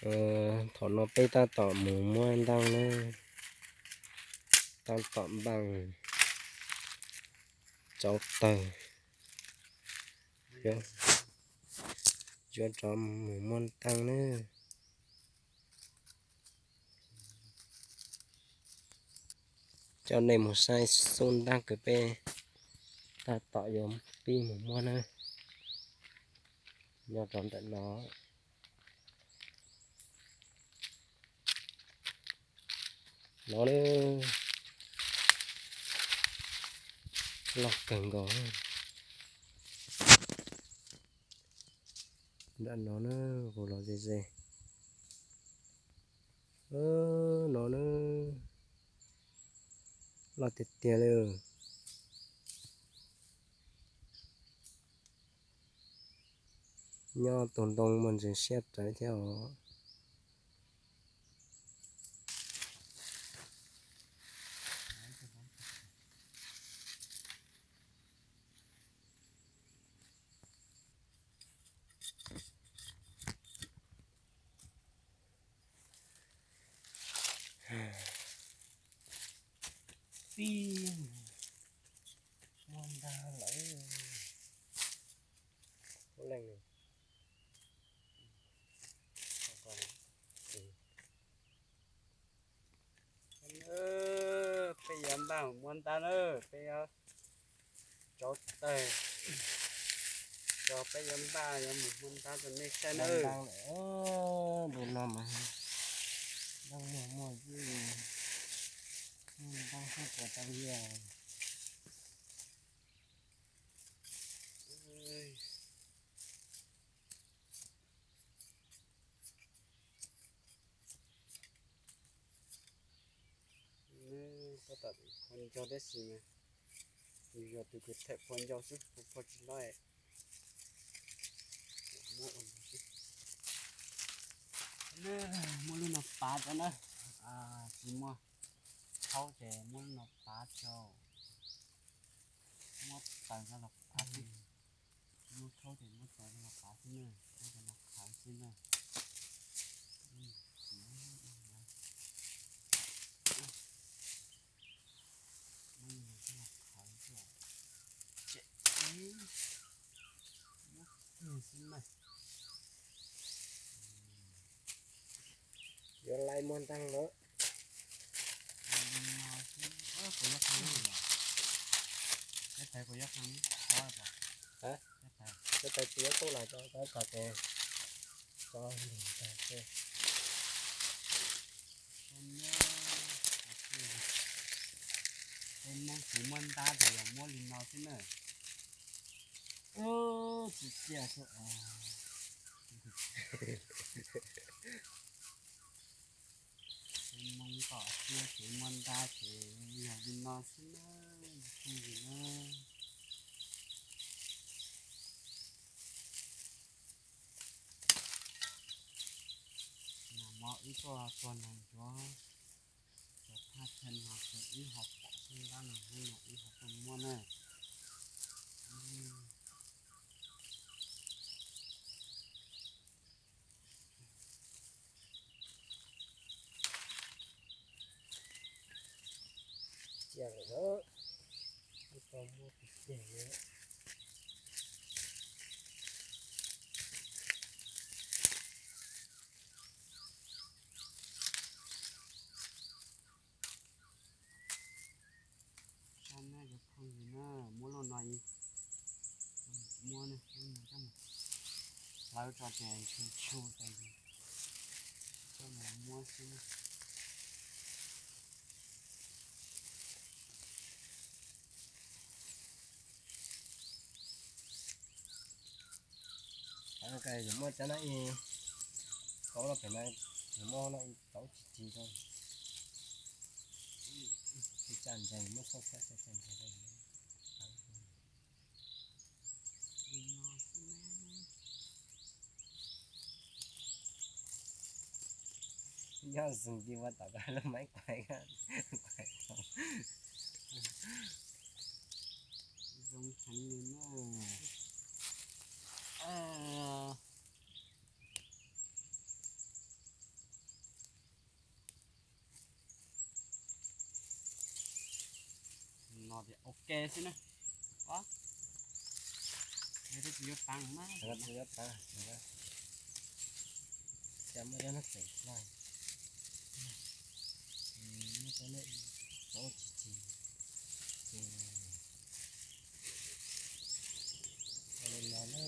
Thaum no peb tab tom mus muab ntaaj na, tab tom npaaj tsau tawg, yuav rov mus muab ntaaj na. Coj nej mus saib xub ntaaj kws peb tab tom yuav pib mus muab na, nyob rau ntawm no. No na, loj kawg nkaus. Nram no na, hu los ze ze. No na, loj tiag tiag li. Nyob tus ntoo muaj ntsis siab rawv thiab os. Pib muab ntag lawm. Ub leej, peb yuav npaj muab ntab na, peb yuav tsau tawg, tso peb yuav npaj yuav mus muab ntab rau nej saib na. Npaj no mas npaj muaj muaj, npaj xwb puas tau yog. Tab tom phua ncau tab sis mas yus yog tus kws them phua ncau xwb, phua tsis loj. Muab lub no pav rau na, tsis muaj thaub ces muab lub no pav rau, muab taws rau los pav xwb. Muab thaub ces muab taws rau los pav xwb na, muab rau los qhawv xwb na. Muab rau los qhawv xwb. Muab kawg xwb na. Yuav laib muab ntaag lawm. Teb taws tsis yuav tub los tso, teb taws tso, tso ntug tag xwb. Peb Hmoob tsis muab ntab ces yog muab li no xwb na. Tsis txiaj xwb. Peb Hmoob tom siab ces muab ntab ces yog li no xwb na, phooj ywg na. Nag hmo wb tuaj txog nag ncuav, cov thaj chaw no ces wb ho pom xwb, ntab no hnub no wb ho tuaj muab na. Cia lawm, ib co muab tus ceg li. Sab na cov phooj ywg na, muab lub no, muab lub no coj mus hlawv tso ces tshu tshu ces coj mus muab xwb na. Muab cov no ib, kauv no pem no, muab no ib tauv tsis tsis rau. Tsis tsa ntseg, muab txhob txhob tsa ntseg rau. Nyob zoo li ua tom koj lub maib kuaim, kuaim tau. Zoo heev li na. Ok xwb na. Ua, tsis yuav pab mas. Tsis yuav pab, cam muaj cov no tseem hlo. Muaj cov no tsis tsis. Ua li no na.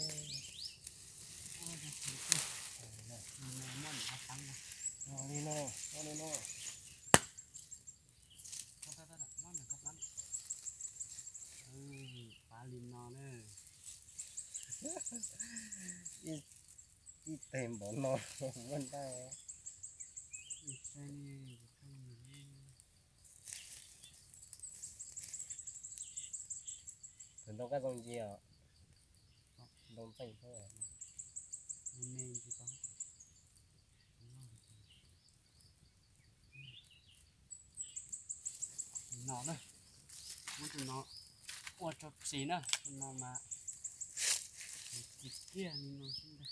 Ua li no, ua li no. Pab li no na. Ib teg npaum no muaj ntaj. Tus ntoo kab zoo ntsis os. Ntoo nteej xwb. No na, muab tus no ua tso tsis na, tus no mas tsis kiag li no xwb ntag.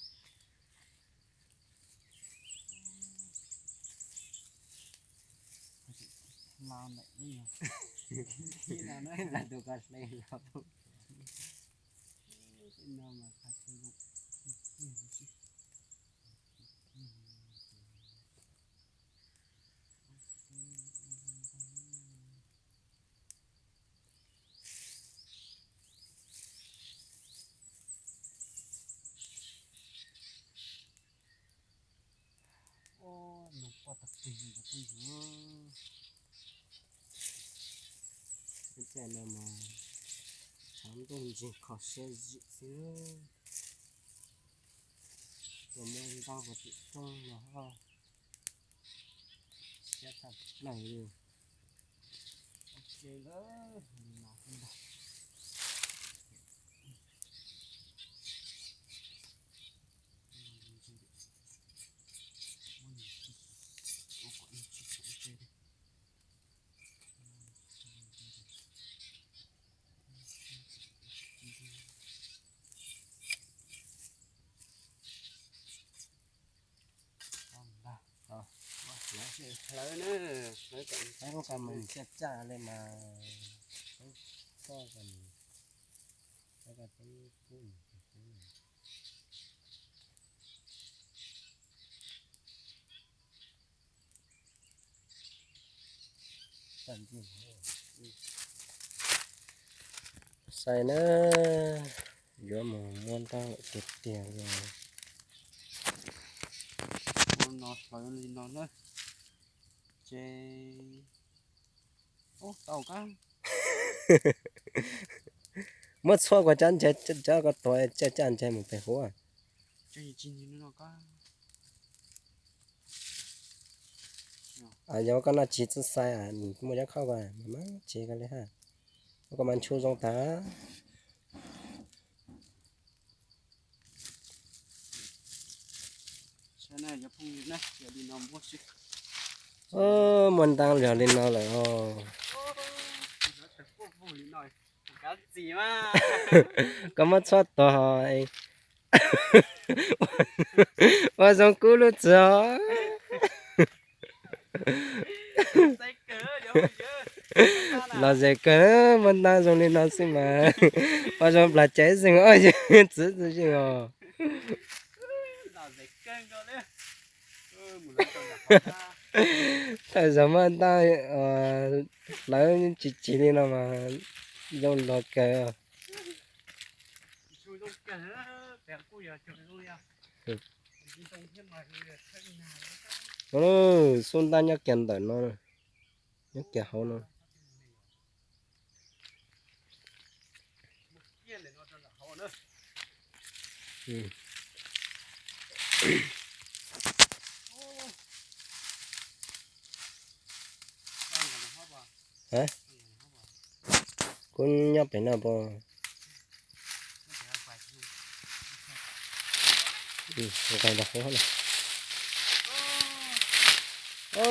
Hla ntawm ib no na, tus ko hle los. Tej no mas qhov chaw zoo tiag tiag li. Ua, nws quaj tag plig li cov phooj ywg. Lub caij no mas tshav ntuj ntseeg kho siab zim xwb. Tuaj muab ntaub ua tim roob no ho siab tshaj plaws li. Ok lawm, no xwb ntag. Hlawv na, hlawv kom, hlawv kom mas caj caj li mas, hlawv kom, hlawv kom teeb kub. Sai na, yuav mus muab ntaub tiag tiag li. Muab no hlawv li no na, ces, ub, tau kab. Muab txhua kua cab ntsais, cab ko tuag caj caj ntsais mus pem huv. Yog koj noj tsis txawj sai, muaj cov khauj ko mas tsis ko li hab. Koj mas ntshu zoo tag. Muaj ntaub yog li no lawm os. Koj muab txhob tuag, ua zoo kub lub txwv os. Lom zem kawg, muaj ntaub zoo li no xwb mas ua zoo plam caiv xwb os, txwv txwv zeej os. Thawj zaug muaj ntaub hlawv tsis tsis li no mas zoo luag kawg. Xub ntab nyob kiag ntawm no, nyob kiag hauv no. Kuv nyob pem no pos.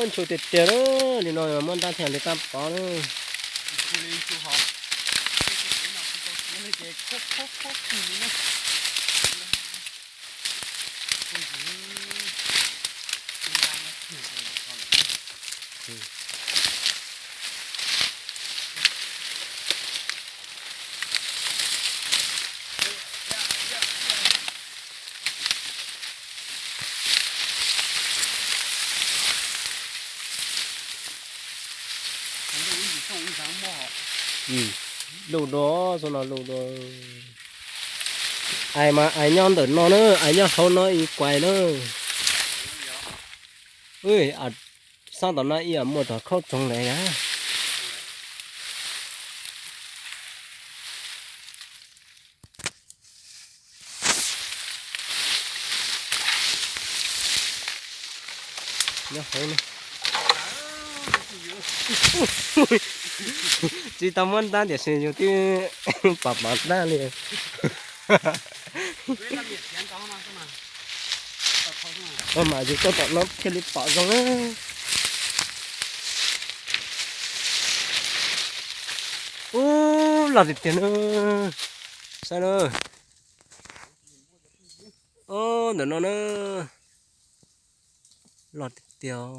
Ntshua tiag tiag li no muaj ntab thiaj li tab pov na. Lug dua, xub no lug dua. Ais mas ais nyob ntawm no na, ais nyob hauv no ib kuais na. Xab tom no ib yam muaj cov khaub tsoov lawm na. Nyob hauv no. Tsis tau muab ntab tiam sis yus twb pom pom ntab li. Ua mas yus tuaj tom no thiaj li pom zoo. Ub, loj tiag tiag na. Saib na. Ub, ntawm no na. Loj tiag tiag.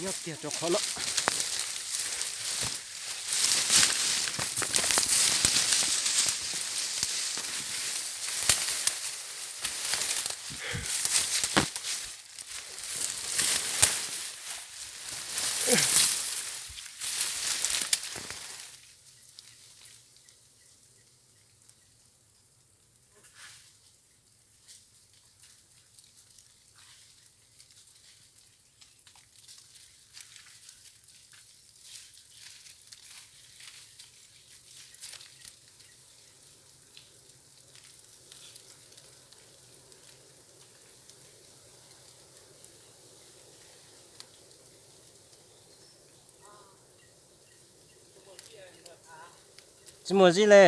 Nyob kiag rau qhov no. Tsis muaj zib li.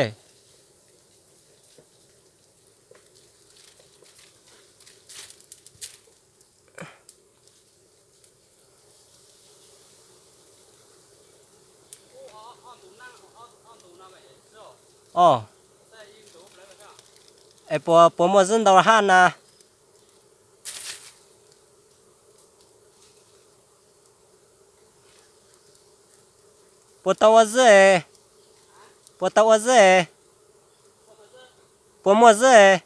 Os, es puas, puas muaj zib ntau hab na? Puas tau ua zib? Puas tau ua zib? Puas muaj zib?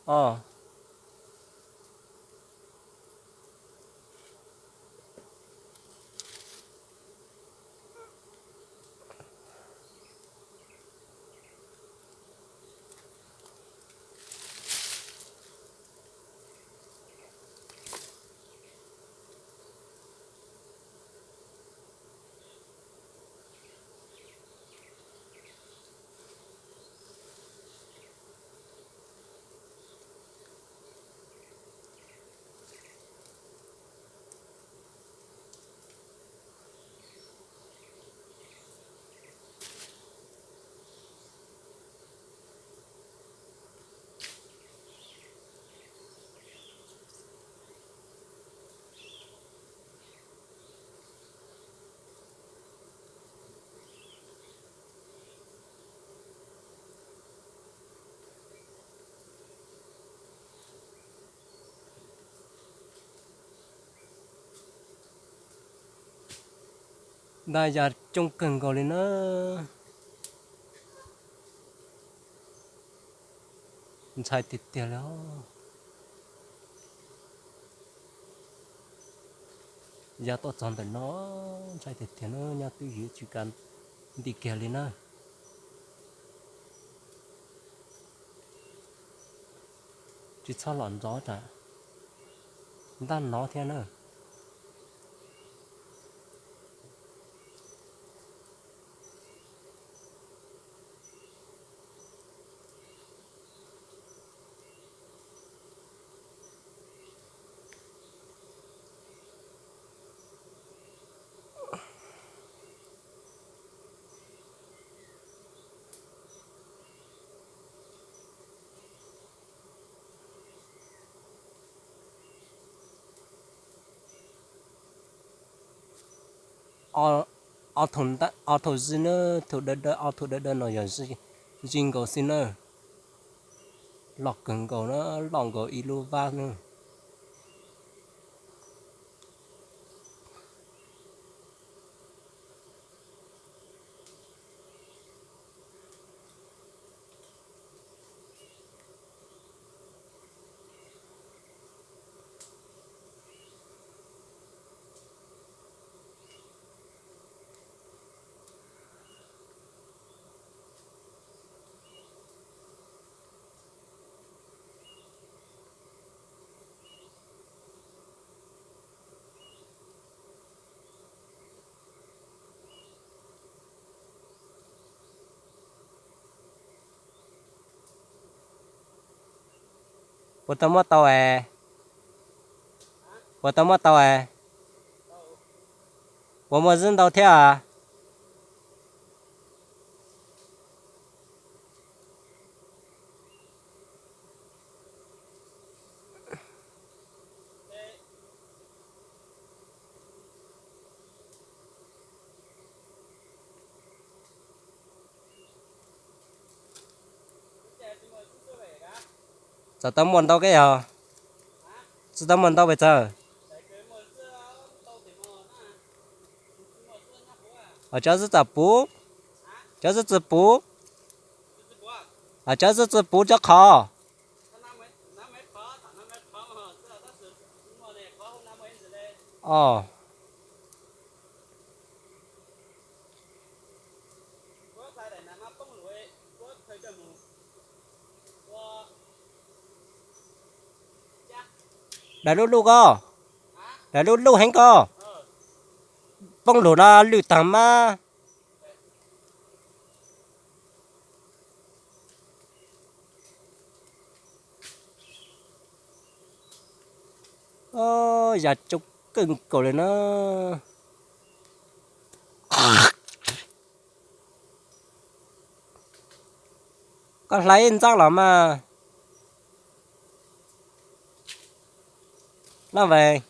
Os. Ntaj ya coob kawg nkaus li na. Ntshai tiag tiag li. Ya tuaj txog ntawm no, ntshai tiag tiag na, nyob twj ywm tsis kam nti kiag li na. Tsis txhob los ntxov tsam ntab nov thiab na. Ob thaum zib na, thaum dawb dawb, ob thaum dawb dawb no yog zib nkaus xwb na. Loj kawg nkaus na, loj nkaus ib lub vab na. Puas tau muaj tau es? Puas tau muaj tau es? Puas muaj zwb ntau thiab? Txawm tau muaj ntau keb yog? Tsis tau muaj ntau pes tsawg. Cov xwb txawm puv, cov xwb txawm puv, cov xwb txawm puv cov qhov. O, daim luj luj ko, daim luj luj heev ko, poob lug no lwj tag mas. Yam coob kawg nkaus li na. Koj hlais ib ntxaab los mas. Laj Vees,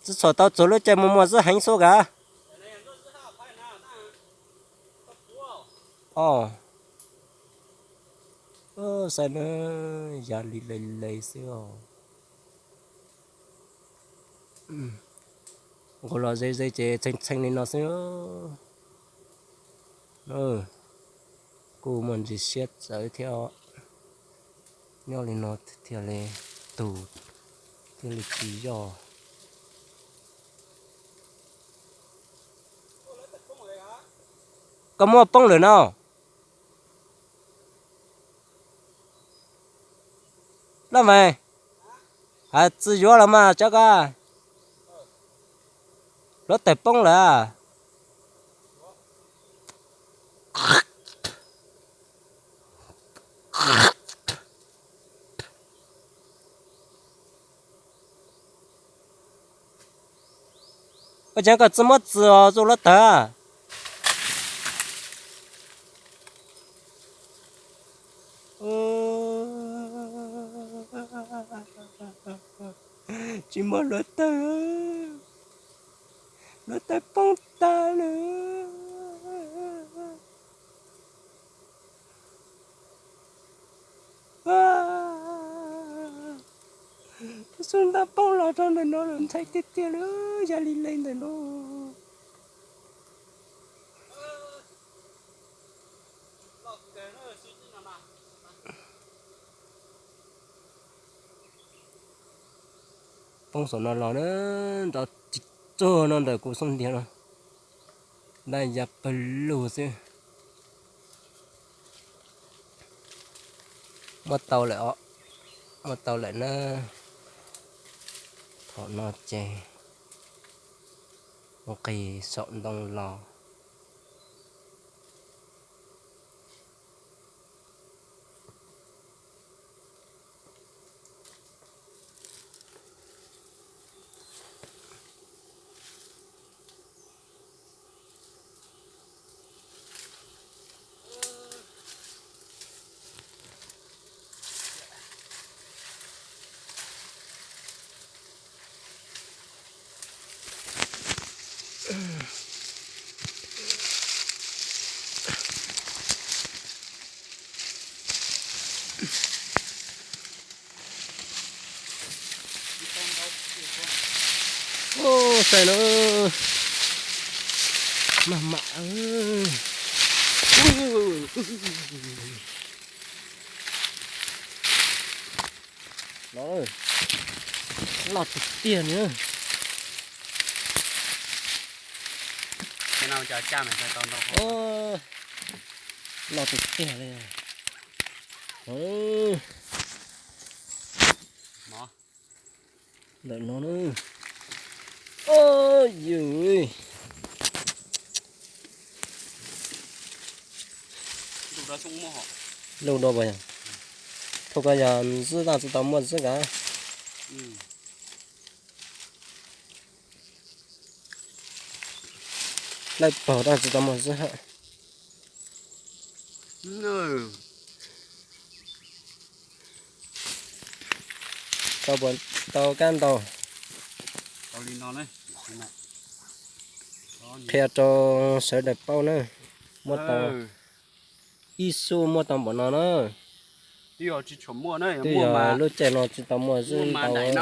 tsis txhom tau txug lub caij muaj muaj zwb heev xwb kav. O, saib na, yam li le le xwb os. Nqus los ze ze ces txheej txheej li no xwb. Kuj muaj ntsis siab txawv thiab, nyob li no thiaj li tug, thiaj li tsis yog. Koj muab poob lawm no. Laj Vees, hais tsis yuav los mas tso koj. Luav taws poob lawm. Ua cas koj tsis muab txwm os, txwm luav tawg. Tsis muab luav tawg, luav tawg poob tag lawm. Xub nta poob los rau ntawm no lawm, ntshai tiag tiag li, yam li le ntawm no. Poob saum no los na, nto tsis tsuag no ntawm kuv xub ntiag no, ntaj ya pawg lug xwb. Muab tau lawm os, muab tau lawm na. Thaum no ces nqis saum ntoo los. Ub, saib lawm, maj mam. Loj tiag tiag li. Loj tiag tiag li. Ntawm no na. Oj, yus. Lub dua pas yog. Thaum ko yog zwb daj tsis tau muaj zwb kav. Lawj paug daj tsis tau muaj zwb hab. Tau puas tau kab ntau? Qhia rau sawv daws paub na. Muaj tau ib xub muaj tau npaum no na. Twb yog lub caij no tsis tau muaj zwb ntau. Daim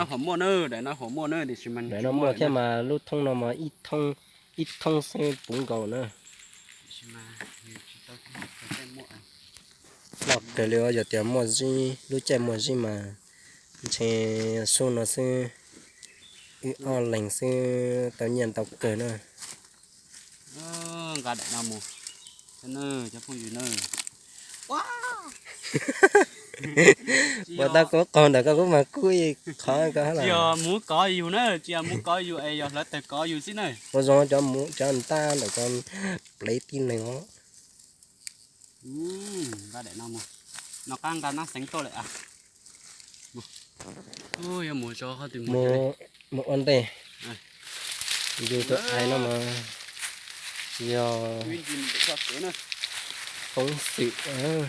no muaj thiab mas lub thoob no mas ib thoob xeeb puv nkaus na. Loj kawg li, yog tias muaj zib, lub caij muaj zib mas ntshe xub no xwb, wb ob leeg xwb tau nyiaj ntau kawg na. Nqa daim no mus, cov phooj ywg na. Puas tau kuv qaug ntawm koj kuv mas kub ib qhov ko hab los? Tsis yog mus kov yus na, tsis yog mus kov yus es yog hlawv tawg kov yus xwb na. Ua zoo cov mus cov ntab ntawm ko plev tib neeg os. Nqa daim no mus, no qab nqa nab xeev tuaj lawm. Mus, mus ua ntej, yus tus ais no mas yog Foob Xwm.